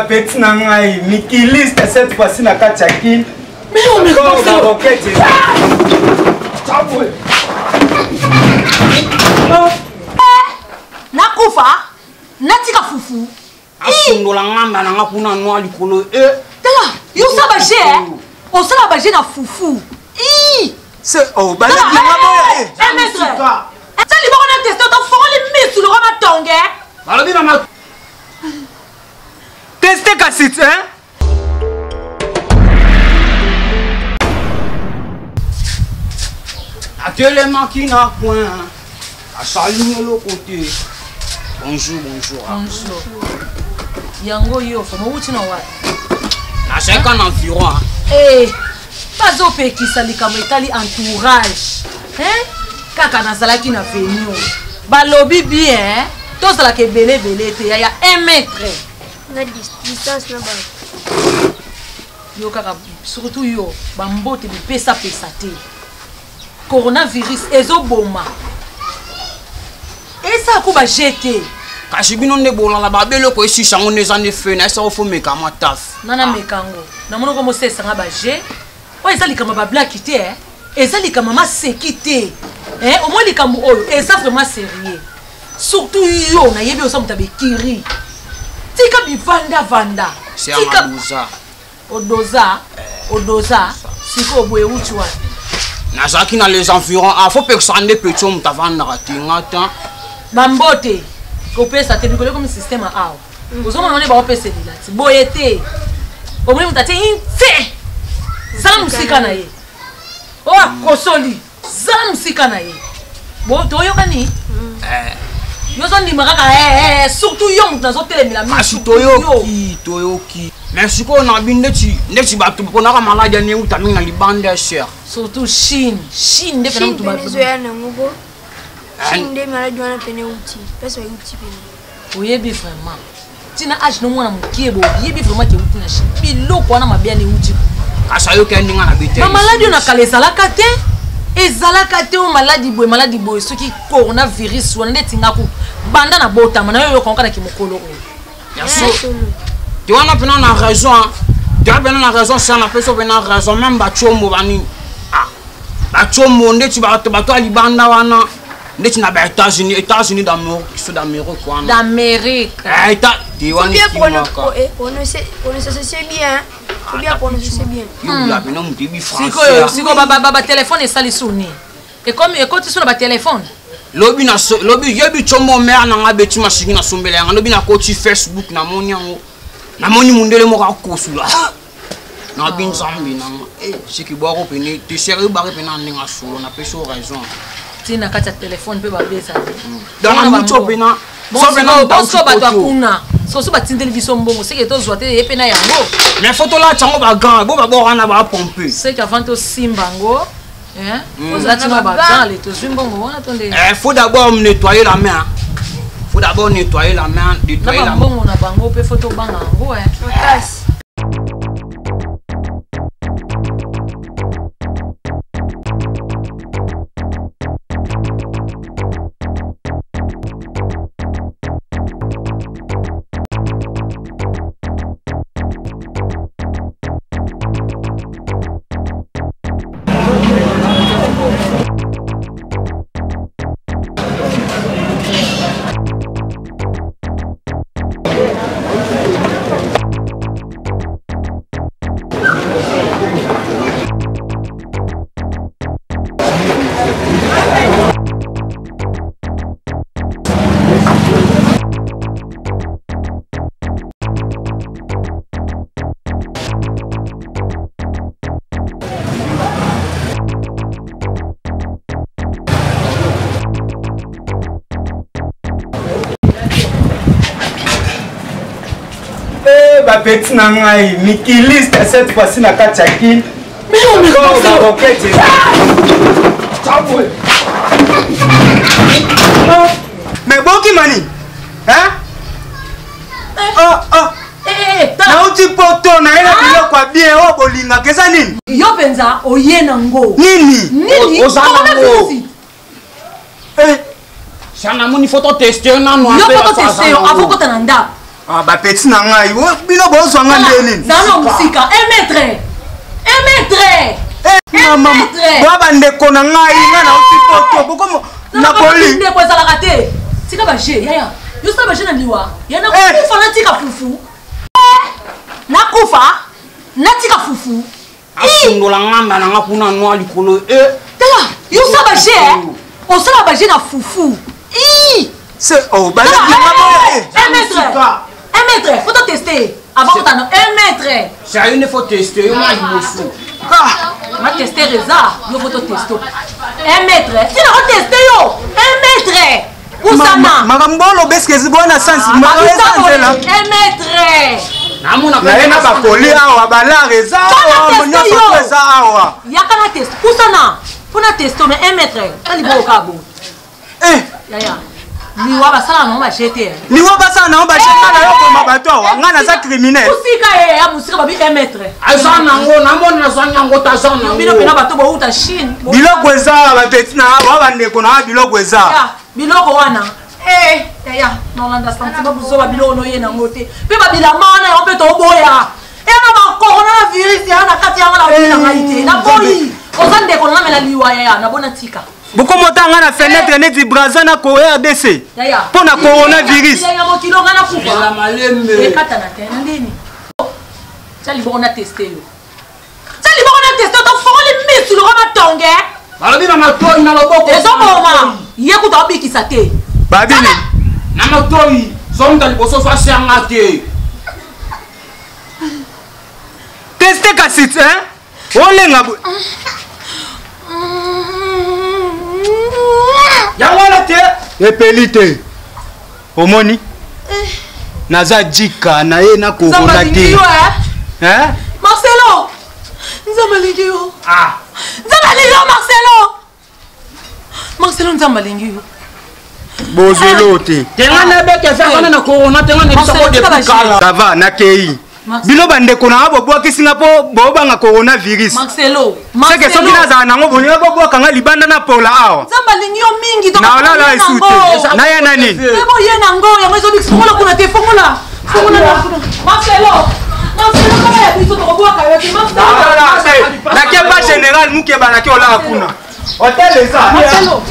Bapeti na ngai mikiliste cette fois-ci na kati ya kin barokete. Nakufa natika fufu. Asundola nganda na nga kuna noa likolo e. Tala yo osala baje, osala baje na fufu. Oh, baleki na nga boya. Maître, ata liboko na teste, tofongoli misu lokwa matonge. Balobi mama teste kasi, hein? Atelemaki na coin, asali eloko te. Bonjour, bonjour. Bonjour. Yango yo fama outi na wapi? Nazalaka na environ. Eh, bazopekisa likambo etali entourage, hein? Kaka nazalaki na venue, balobi bien tozalaka ebele ebele te, yaya 1 mètre na distance na bato. Yo kaka, surtout yo, bambote bipesapesa te. Coronavirus ezoboma, esala ko baje te. Kasi bino nde bolala babeloko esisa yango nde eza nde fe na esako fo meka mwa taf. Nga nameka yango, namoni ko mosesanga baje oyo eza likambo ya bablaki te, eh. Eza likambo ya maseki te, eh, omoi likambo oyo eza vraiment sérieux. Surtout yo, nayebi oza moto ya bekiri, tika bivandavanda. Tika odoza odoza. Sikoyo boye euti wapi? Nazalaki na les environs. Ah, fo pekisaka nde petit oyo moto avandaka te nga ta. Bambote kopesa te, mikolo ekomi systeme awa. Ozomona wana baopesa elela ti boye te. Omoni moto atie nte, zala mosika na ye. Oyo akosoli, zala mosika na ye. Bo toyokani, yo ozondima kaka, surtout yo moto nazotelemela. Kasi toyoki, toyoki. Mais sikoyo na bi ndeti bato mponaka maladi ani euta mingi na libanda ya cher. Surtout Chine, Chine nde pena moto. Chine pene ezoya nango bo Chine nde maladi wana pene euti, place euti pene. Oyebi vraiment ntina age no mwana mokie, bo oyebi vraiment ke euti na Chine biloko wana mabe ani euti. Kasi ayoki ya ndenge na bete. Bamaladi oyo na kala ezalaka te, ezalaka te. Oyo maladi boye, maladi boye, soki coronavirus wana nde tingaku banda na botama na yo oyoka kaka na kimokolo oyo. Ya so te wana mpena na raison, te wana mpena na raison sa napesi mpena raison. Même bacombo banini, ah, bacombo ndeti bato bato ya libanda wana ndeti na ba États-Unis, États-Unis d'Amérique, so d'Amérique wana. D'Amérique. Eh, eta te Faut wana bien ekimaka. prononcer, c'est bien. Faut bien prononcer, c'est bien. Yobula mpena moto yebi Sikoyo français. Sikoyo batelefone esali suni, ekomi ekoti so na batelefone. Lobi na lobi yebi combo mare nanga beti masiki nasombela yanga. Lobi nakoti Facebook, namoni yango, namoni mundele moko akosula nabi nzambe nanga. Eh, siki bwako pene te sérieux bake pene na ndenge solo napesi yo raison. Ti na kati ya telefone mpe babezali. Donc na mutu oyo pena so pena moto bonso auti bato ya poto. Kuna soso batindeli biso mbongo, seke tozwa te ye mpe na yango. Mais fo tolata yango bagan bo babor wana bapompe. Seke avant tosimba yango ozalati na bagan le tozwi mbongo wana to nde. Eh, faut d'abord me nettoyer la main. Faut d'abord nettoyer la main, Na nettoyer la main. bambongo na bango mpe fo tobanga yango, eh. Makasi. Eh, bapeti na ngai mikiliste cette fois-ci na kati ya kin barokete. Mais bokima nini, hein? Oh, oh. Nauti poto, nayela biloko ya bien oyo bolingaka. Eza nini? Yo mpenza oye nango. Nini? Nini? Oza nango. Eh, Sa namoni fo toteste nano. Yo mpo toteste yo avant kota na ndako. Ah, bapeti na ngai bino bozwa nga nde nini? Zala mosika, 1 mètre, 1 mètre. Boa bandeko na ngai, nga nauti poto, bokomo napoli. Ndeko ezalaka te, tika baje yaya, yo sala baje na liwa ya nakufa, natika fufu, nakufa natika fufu. Asundola nganda na nga kuna noa likolo e. Tala yo osala baje, osala baje na fufu. Oh, baleki nga boya. 1 mètre, 1 mètre, faut to tester avant kotana 1 mètre. Sérieux, ne faut tester yo mwa liboso. Ma tester eza yo, faut to tester 1 mètre, tina ko tester yo 1 mètre. Usama makambo oloba eske bona sansi eza nzela 1 mètre. Naye na bakoli awa, balare eza awa, nyonso eza awa. Yaka na test, kusana mpona teste mais 1 mètre aliboko bo. Yaya, liwa basala nango baje te. Liwa basala nango baje, nga na yokoma bato awa, nga naza criminel. Mosika ye ya mosika, babi 1 mètre. Aza nango, namoni nazwangi yango te, aza nango. Bino mpena bato bouta Chine. Biloko eza, bapeti na wa bandeko na biloko eza. Biloko wana, yaya, nolanda sentiment buzoba, biloko noye nango te, mpe babilamba wana yango mpe toboya ena bacorona na virus ya na kati yango na na ngai te, naboyi. Oza ndeko na ngamela liwa, yaya, nabona tika. Bokomota nga na fenêtre neti Braza na RDC mpo na coronavirus. Mokilo nga nakufa. Malembe. Ekatana te na ndeni. Tia liboko na teste yo, tia liboko na teste, tofongoli misu loko matonge. Balobi na matoi na loboko. Ezoboma ye kuta obikisa te. Babini. Na matoi zomuta liboso zwa te. Teste kasi olenga. Yango wana te. Epeli te, omoni naza jika na ye na corona te. Marcelo, Nzambe alingi yo. Nzambe alingi yo, Marcelo. Marcelo, Nzambe alingi yo. Bozelo te. Tenga nabeke eza wana na corona, tenga na biso depuis kala. Ça va, nakei. Bino bandeko na nga bobwakisi nga mpo bobanga coronavirus. Marcelo. Seke soki nazala nango, bolinga bobwaka nga libanda na pola awa. Nzambe alingi yo mingi. Naolala esu te, naya nani. Boye nango yango ezobikisa. Fongola kuna te, fongola, fongola na kuna. Marcelo, Marcelo, kaka ya biso tokobwaka yo te. Nakeba général Mukeba, nake olala kuna, hotel eza. Marcelo.